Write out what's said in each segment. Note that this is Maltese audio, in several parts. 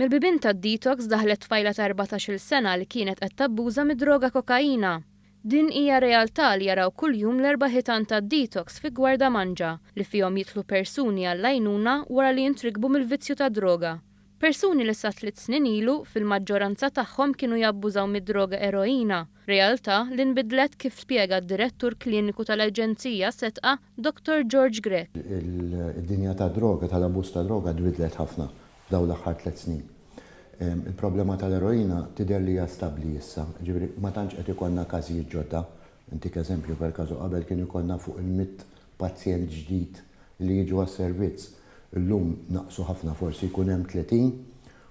Mill-bibien tad-detox daħlet tfajla ta' 14-il sena li kienet qed tabbuża mid-droga kokaina. Din hija realtà li jaraw kuljum l-erba' ħitan tad-detox fi Gwardamanġa li fihom jidħlu persuni għall-għajnuna wara li jintrikbu mill-vizzju tad-droga. Persuni li sa tliet snin ilu, fil-maġġoranza tagħhom kienu jabbużaw mid-droga eroina, realtà li nbidlet kif spjega d-Direttur Kliniku tal-Aġenzija Sedqa, Dottor George Grech. Id-dinja tad-droga, tal-abbuż tad-droga tbiddlet ħafna f'dawn l-aħħar tlett snin. Il-problema tal-eroina tidher li hija stabbli issa, jiġifieri ma tantx qed ikollna każijiet ġodda. Intik eżempju, per caso qabel kien ikollna fuq il-mitt pazjent ġdid li jiġu għas-servizz, illum naqsu ħafna forsi jkun hemm 30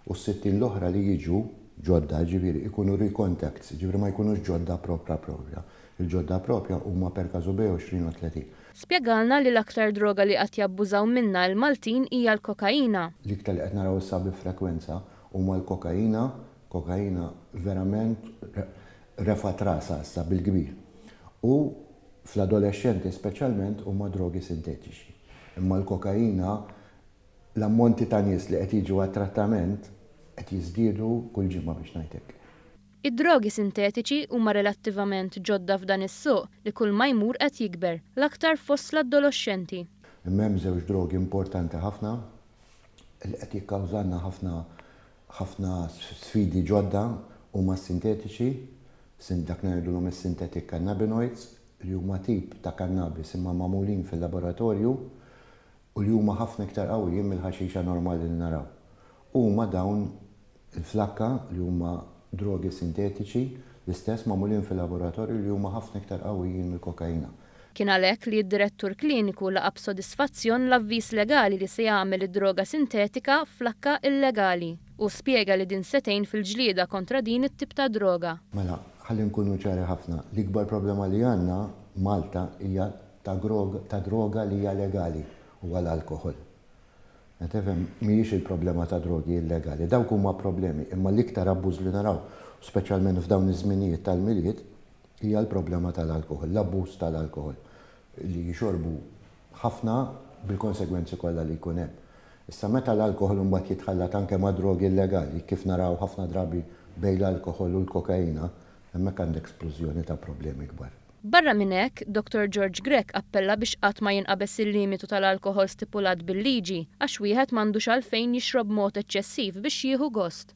u s-60 l-oħra li jiġu ġodda, jiġifieri ikunu recontacts, jiġifieri ma jkunux ġodda propra propja. Il-ġodda propja huma per caso bejn 20 u 30. Spjegalna li l-aktar droga li qed jabbużaw minnha l-Maltin hija l-kokaina. L-iktar li qed naraw issa bi frekwenza huma l-kokaina, kokaina verament refgħet rasha issa bil-kbir. U fl-adolexxenti speċjalment huma drogi sintetiċi. Imma l-kokaina l-ammonti ta' nies li qed jiġu għat-trattament qed jiżdiedu kull ġimgħa biex ngħid hekk. Id-drogi sintetiċi huma relattivament ġodda f'dan is-suq li kull ma jmur qed jikber, l-aktar fost l-addoloxxenti. Imma hemm żewġ drogi importanti ħafna li qed jikkawżalna ħafna ħafna sfidi ġodda huma s-sintetiċi, dak li ngħidulhom is-synthetic cannabinoids, li huma tip ta' cannabis imma magħmulin fil-laboratorju u li huma ħafna iktar qawwijin mill-ħaxixa normali li naraw. Huma dawn il-flakka li huma drogi sintetiċi, l-istess magħmulin fil-laboratorju li huma ħafna iktar qawwijin mill-kokaina. Kien għalhekk li d-Direttur Kliniku laqa' b'sodisfazzjon l-avviż legali li se jagħmel id-droga sintetika flakka illegali. Hu spjega li din se tgħin fil-ġlieda kontra din it-tip ta' droga. Mela, ħalli nkunu ċari ħafna, l-ikbar problema li għandna Malta hija ta' ta' droga li hija legali, huwa l-alkoħol. Qed tifhem? Mhijiex il-problema ta' drogi illegali. Dawk huma problemi, imma l-iktar abbuż li naraw, speċjalment f'dawn iż-żminijiet tal-Milied, hija l-problema tal-alkoħol, l-abbuż tal-alkoħol li jixorbu ħafna bil-konsegwenzi kollha li jkun hemm. Issa meta l-alkoħol imbagħad jitħallat anke ma' drogi illegali, kif naraw ħafna drabi bejn l-alkoħol u l-kokaina, hemmhekk għandek splużjoni ta' problemi kbar. Barra minn hekk, Dottor George Grech appella biex qatt ma jinqabeż il-limitu tal-alkoħol stipulat bil-liġi għax wieħed m'għandux għalfejn jixrob b'mod eċċessiv biex jieħu gost.